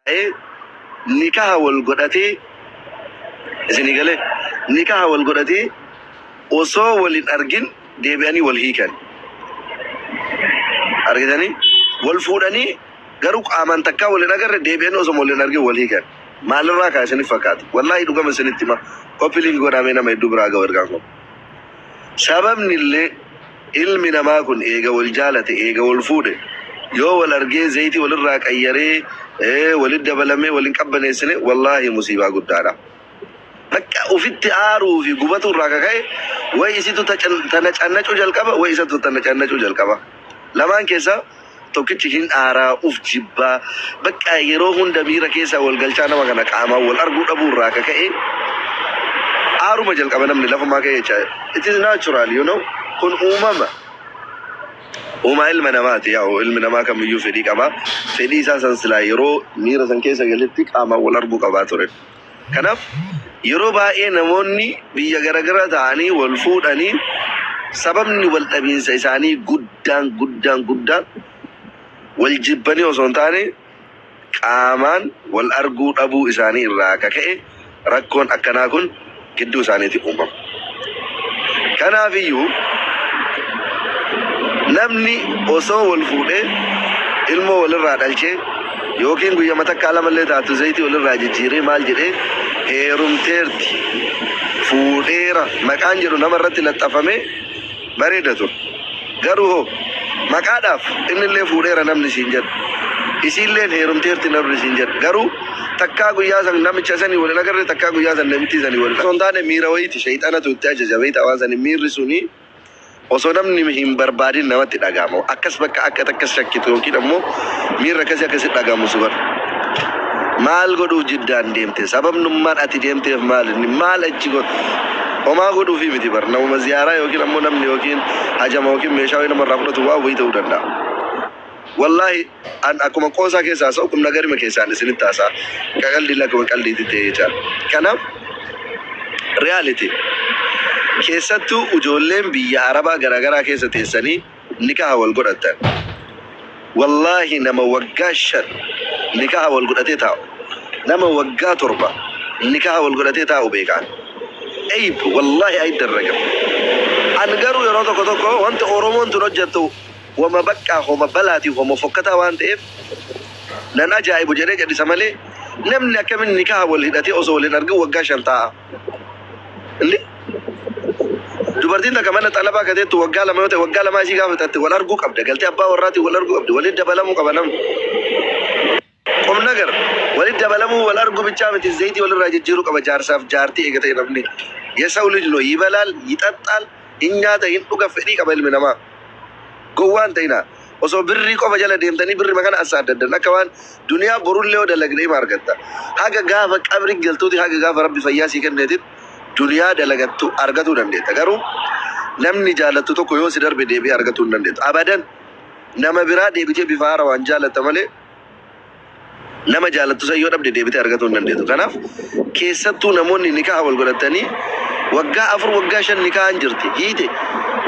Taa'ee nikaha wal godhatee, isinii galee, nikaha wal godhatee osoo wal hin argin deebi'anii wal hiikan. Argitanii, wal fuudhanii garuu qaamaan takkaa wal hin agarre, deebi'anii osoo wal hin argin wal hiikan. Maalirraa kaa isinif fakkaata? Wallaahi dhugama isinitti hima. Copy link godhamee nama hedduu biraa ga'u ergaan kun. Sababni illee ilmi namaa kun eega wal jaalate, eega wal fuudhe, yoo wal argee zayitii walirraa qayyaree walitti dabalamee wal hin qabbaneessine, wallaahi musiibaa guddaadha. Bakka ofitti aaruu fi gubatu irraa kaka'e, way isitu tana cannacuu jalqaba, way isatu tana cannacuu jalqaba. Lamaan keessaa tokkichi hin aaraa, uf jibbaa, bakka yeroo hunda miira keessa wal galchaa. Nama kana qaamaan wal arguu dhabuu irraa kaka'e aaruma jalqaba namni lafumaa ka'e jecha. It is natural. Kun uumama. Uumaa ilma namaati. Yaa ilmi namaa kamiyyuu fedhii qaba. Fedhii isaa san silaa yeroo miira san keessa galetti qaamaan wal arguu qabaa ture. Kanaaf yeroo baay'ee namoonni biyya garaagaraa ta'anii wal fuudhanii sababni wal dhabiinsa isaanii guddaan guddaan guddaan wal jibbanii osoo hin taane, qaamaan wal arguu dhabuu isaanii irraa akka ka'e rakkoon akkanaa kun gidduu isaaniitti uumama. Kanaafiyyuu namni osoo wal fuudhee ilmoo walirraa dhalchee yookiin guyyaa takkaa lamallee taatu zayitii walirraa jijjiiree maal jedhee heerumteerti, fuudheera maqaan jedhu nama irratti laxxafamee bareeda ture. Garuu hoo maqaadhaaf innillee fuudheera namni siin jedhu. Isiilleen heerumteerti namni siin jedhu. Garuu takkaa guyyaa san namicha sanii waliin agarre, takkaa guyyaa san namittii sanii waliin. Osoo hin taane miira wayiiti, shayxanatu itti ajaja, beektaa, waan sanii miirri suni osoo namni hin barbaadin namatti dhaga'ama. Akkas bakka akka takkas shakkitu yookiin ammoo miirra akkasii akkasi dhaga'amu si godha. Maal godhuuf Jiddaan deemte? Sababnummaan ati deemteef maal inni? Maal achi godhu? Homaa godhuufi miti bar, namuma ziyaaraa yookiin ammoo namni yookiin hajama yookiin meeshaa wayii namarraa fudhatu waan wayii ta'uu danda'a. Wallaahi an akkuma qoosaa keessaa haasa'u qubna garima keessaan isinitti haasa'a. Qaldiin akkuma qaldiitti ta'ee jechaadha. Kanaaf reality keessattuu ijoolleen biyya Arabaa garaagaraa keessa teessanii nikaha wal godhattan. Wallaahi nama waggaa 5 nikaha wal godhatee taa'u, nama waggaa 7 nikaha wal godhatee taa'u beekaan. Eyib, wallaahi ayiddarragam. An garuu yeroo tokko tokko wanti Oromoon tun hojjettu wama baqqaa homa balaatiif homa fokkataa waan ta'eef nan ajaa'ibu jedhee gadhisa malee, namni akkamiin nikaha wal hidhatee osoo wal hin argin waggaa 5 taa'a? Inni dubartiin takka mana xalabaa kateettu waggaa 2 yoo ta'e, waggaa 2 isii gaafa fixatte wal arguu qabda. Galtee abbaa warraatiin wal arguu qabdi. Walitti dabalamuu qaba namni. Qom nagar walitti dabalamuu, wal arguu bichaa miti, zayitii walirraa jijjiiruu qaba jaarsaaf jaartii eega ta'e namni. የሰው ልጅ ነው፣ ይበላል፣ ይጠጣል፣ hin nyaata, hin dhuga, fedhii qaba ilmi namaa. Gowwaan ta'ina. Osoo birrii qofa jala deemtanii birrii kana as addaddan akka waan duniyaa borullee yoo dalagne hima argatta. Haga gaafa qabri galtuuti, haga gaafa Rabbi fayyaa sii kenneetit duniyaa dalagattu argatuu dandeetta. Garuu namni jaalattu tokko yoo si darbe deebi'ee argatuu hin dandeettu. Abadan nama biraa deebitee bifa haarawaan jaalatta malee, nama jaalattu san yoo dhabde deebitee argatuu hin dandeettu. Kanaaf keessattuu namoonni nikaha wal godhatanii waggaa 4, waggaa 5 nikahan jirti. Hiite.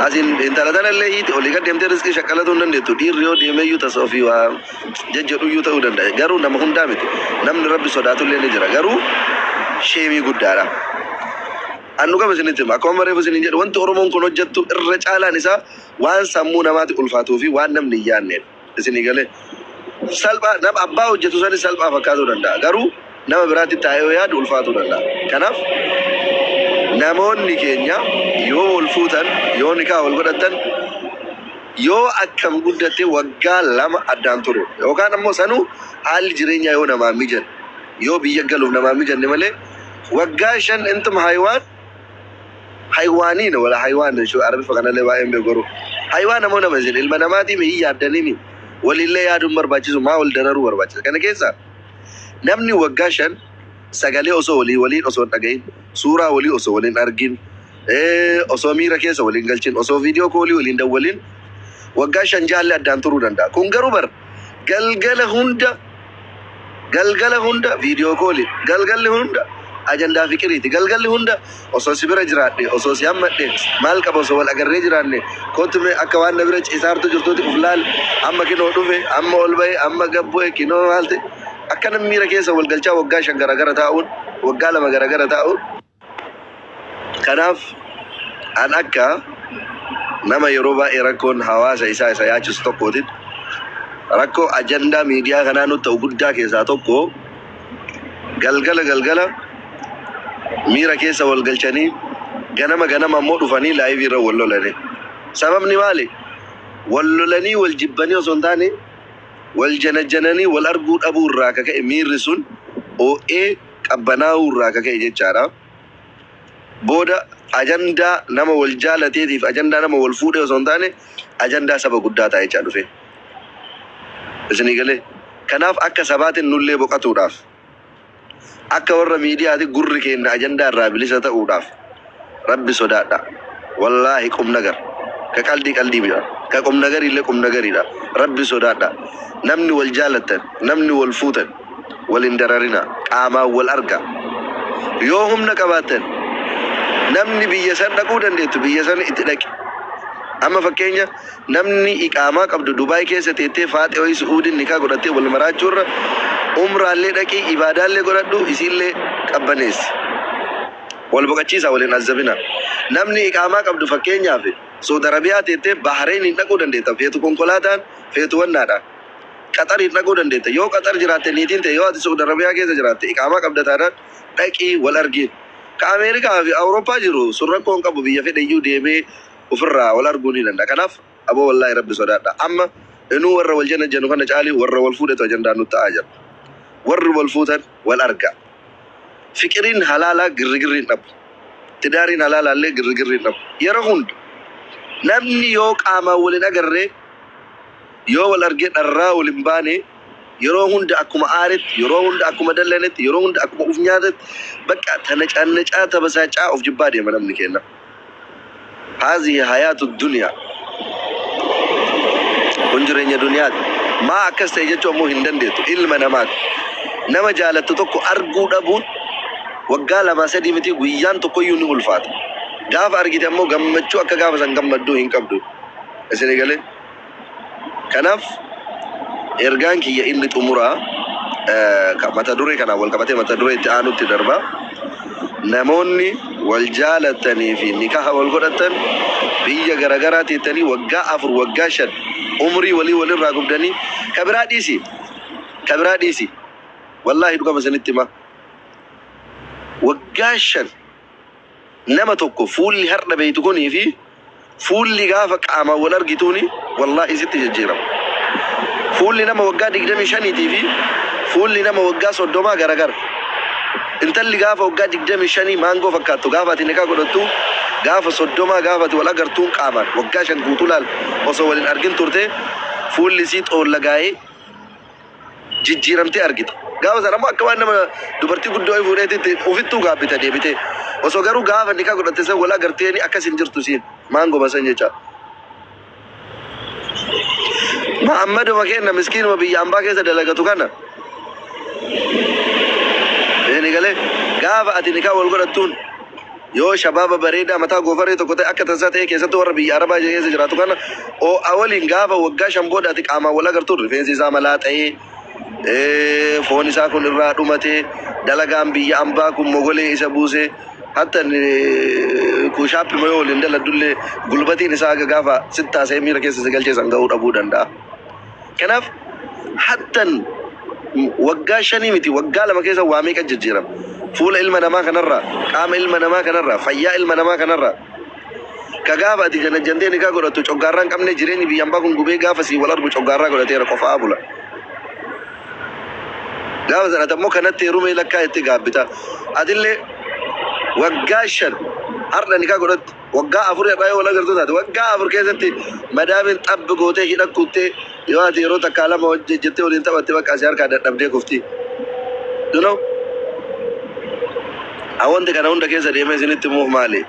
Asin intala tanallee hiite, olii gad deemtee riskii shaqqalatuu hin dandeettu. Dhiirri yoo deemeeyyuu tasa ofii waa jajjedhuyyuu ta'uu danda'a. Garuu nama hundaa miti. Namni Rabbi sodaatullee ni jira. Garuu sheemii guddaadha. Annu qaba isinitti hima. Akkuma reefu isiniin jedhu, wanti Oromoon kun hojjettu irra caalaan isaa waan sammuu namaatti ulfaatuu fi waan namni hin yaadnedha. Isinii galee, salphaa nama abbaa hojjetu sanis salphaa fakkaatuu danda'a. Garuu nama biraatti taa'ee yoo yaadu ulfaatuu danda'a. Kanaaf namoonni keenya yoo wal fuutan, yoo nikaa wal godhattan, yoo akkam guddatte waggaa 2 addaan turu yookaan ammoo sanuu haalli jireenyaa yoo namaa mijanne, yoo biyya galuuf namaa mijanne malee, waggaa 5 intum haywaan haywaaniin wala haywaan shuu Arabifa kanallee baay'een beeku, garuu haywaan namoo nama isin ilma namaatii mi hin yaaddanii mi walillee yaaduun barbaachisu, maa wal dararuu barbaachisa? Kana keessa namni waggaa 5 sagalee osoo walii waliin osoo hin dhagahin, suuraa walii osoo waliin argin, osoo miira keessa waliin galchin, osoo video callii waliin dawwalin waggaa 5 jaallee addaan turuu danda'a. Kun garuu bar galgala hunda, galgala hunda video callii, galgalli hunda ajandaa fiqiriiti, galgalli hunda osoo si bira jiraadhe, osoo si hammadhe maal qaba, osoo wal agarree jiraanne, kootu mee akka waan na bira ciisaartu jirtuuti uf laal, amma kinoo dhufe, amma ol ba'e, amma gad bu'e, kinoo maal ta'e. Akkana miira keessa wal galchaa waggaa 5 garagara taa'uun, waggaa 2 garagara taa'uun. Kanaaf an akka nama yeroo baay'ee rakkoon hawaasa isaa isa yaachisu tokkootitti rakkoo ajandaa miidiyaa kanaa nutti ta'u guddaa keessaa tokko galgala galgala miira keessa wal galchanii ganama ganama ammoo dhufanii laayivii irra wal lolanii. Sababni maali? Wal lolanii wal jibbanii osoo hin taane wal janajjananii wal arguu dhabuu irraa akka ka'e miirri sun oo'ee qabbanaa'uu irraa akka ka'e jechaadha. Booda ajandaa nama wal jaalateetiif ajandaa nama wal fuudhee osoo hin taane ajandaa saba guddaa ta'a jechaa dhufe. Isinii galee? Kanaaf akka sabaatiin nullee boqatuudhaaf akka warra miidiyaati gurri keenya ajandaa irraa bilisa ta'uudhaaf Rabbi sodaadha. Wallaahi qumnagar. Ka qaldii qaldii mira. Ka qumnagarii illee qumnagariidha. Rabbi sodaadha. Namni wal jaalattan, namni wal fuutan, wal hin dararina. Qaamaan wal arga. Yoo humna qabaattan namni biyya san dhaquu dandeettu biyya san itti dhaqi. Amma fakkeenya namni iqaamaa qabdu Dubaay keessa teettee faaxee wayii Su'uudiin nikaa godhattee wal maraachuu irra umraallee dhaqii ibaadaallee godhadhu isiillee qabbaneessi. Wal boqachiisaa wal hin azzabina. Namni iqaamaa qabdu fakkeenyaaf Saudi Arabiyaa teettee Bahreeniin dhaquu dandeetta. Feetu konkolaataan feetu wannaadhaan. Qaxariin dhaquu dandeetta. Yoo Qaxar jiraatte niitiin ta'e yoo ati Saudi Arabiyaa keessa jiraatte iqaamaa qabda taanaan dhaqii wal argiin. Ka Ameerikaa fi Awurooppaa jiru sun rakkoo hin qabu biyya fedhe iyyuu deemee ofirraa wal arguu ni danda'a. Kanaaf aboo wallaahi Rabbi sodaadha. Amma inuu warra wal janajjanu kana caalii warra wal fuudhetu ajandaa nutti ta'aa jira. Warri wal fuutan wal arga. Fiqiriin halaalaa girrigirri hin dhabu. Tidaariin halaalaallee girrigirri hin dhabu. Yeroo hunda namni yoo qaamaan wal hin agarree yoo wal argee dharraa wal hin baane yeroo hunda akkuma aaretti, yeroo hunda akkuma dallanetti, yeroo hunda akkuma uf nyaatetti bakka tanacaannacaa tabasaacaa of jibbaa deema namni keenya. Haazihi hayaatu duniyaa. Kun jireenya duniyaati. Maa akkas ta'e jechuu ammoo hin dandeettu. Ilma namaati. Nama jaalattu tokko arguu dhabuun waggaa 2 3 miti guyyaan tokkoyyuu ni ulfaata. Gaafa argite ammoo gammachuu akka gaafa san gammadduu hin qabdu. Isin galee? Kanaaf ergaan kiyya inni xumuraa mata duree kanaan wal qabatee mata duree itti aanutti darba. Namoonni wal jaalattanii fi nikaha wal godhatan biyya garagaraa teettanii waggaa 4 waggaa 5 umrii walii walirraa gubdanii ka biraa dhiisi. Ka biraa dhiisi. Wallaahi dhugama isinitti hima. Waggaa 5 nama tokko fuulli har'a beeytu kunii fi fuulli gaafa qaamaan wal argituuni wallaahi sitti jijjiirama. Fuulli nama waggaa 25 fi fuulli nama waggaa 30 garagara. Intalli gaafa waggaa 25 maangoo fakkaattu gaafa ati nikaa godhattu gaafa 30 gaafa ati wal agartuun qaamaan waggaa 5 guutuu laal osoo wal hin argin turte fuulli isii xoollagaa'ee jijjiiramtee argita. Gaafa sana ammoo akka waan nama dubartii guddoo fuudheetitti ofittuu gaabbita deebitee. Osoo garuu gaafa nikaa godhatte san wal agarteeni akkas hin jirtu siin maangoma san jecha. Muhammaduma kenna miskiinuma biyya ambaa keessa dalagatu kana. Inni galee gaafa ati nikaa wal godhattuun yoo shabaaba bareedaa mataa goofaree tokko ta'e akka tasaa ta'e keessattuu warra biyya Arabaa keessa jiraatu kana oo'a waliin gaafa waggaa 5 booda ati qaamaan wal agartuun rifeensi isaa malaa ta'ee foon isaa kun irraa dhumatee dalagaan biyya ambaa kun mogolee isa buusee hatta kuushaappi yoo waliin daladullee gulbatiin isaa haga gaafa sittaasee miira keessa si galchee san ga'uu dhabuu danda'a. Kanaaf hattan waggaa 5 miti waggaa 2 keessa waa meeqa jijjiirama. Fuula ilma namaa kanarraa, qaama ilma namaa kanarraa, fayyaa ilma namaa kanarraa. Ka gaafa ati janajjantee nikaa godhattu coggaarraa hin qabne jireenyi biyya ambaa kun gubee gaafa sii wal argu coggaarraa godhateera qofaa bula. Gaafa sana ati ammoo kanatti heerumee lakkaa itti gaabbita. Atillee waggaa 5 har'a nikaa godhattu waggaa 4 har'aa yoo wal agartu taate waggaa 4 keessatti madaamin xabbi gootee hidha kuttee yoo ati yeroo takkaa lama hojjettee waliin taphatte bakka asii harkaa dadhabdee kufti. You know? Wanti kana hunda keessa deemee isinitti himuuf maali?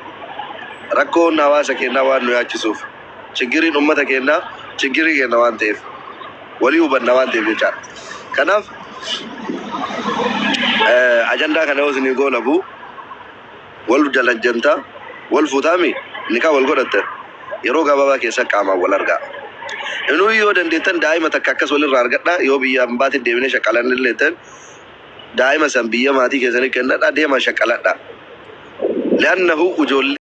Rakkoon hawaasa keenyaa waan nu yaachisuuf. Chiggiriin uummata keenyaa chiggirii keenya waan ta'eef. Walii hubanna waan ta'eef jechaadha. Kanaaf ajandaa kana yoo isinii goolabu wal jalajjantaa wal fuutaami nikaa wal godhattan yeroo gabaabaa keessa qaamaan wal argaa. Inuu yoo dandeettan daa'ima takka akkas walirraa argadha. Yoo biyya ambaatti deemnee shaqqalan illee ta'an daa'ima san biyya maatii keessanii kennadha, deema shaqqaladha. Li'annahu ijoollee.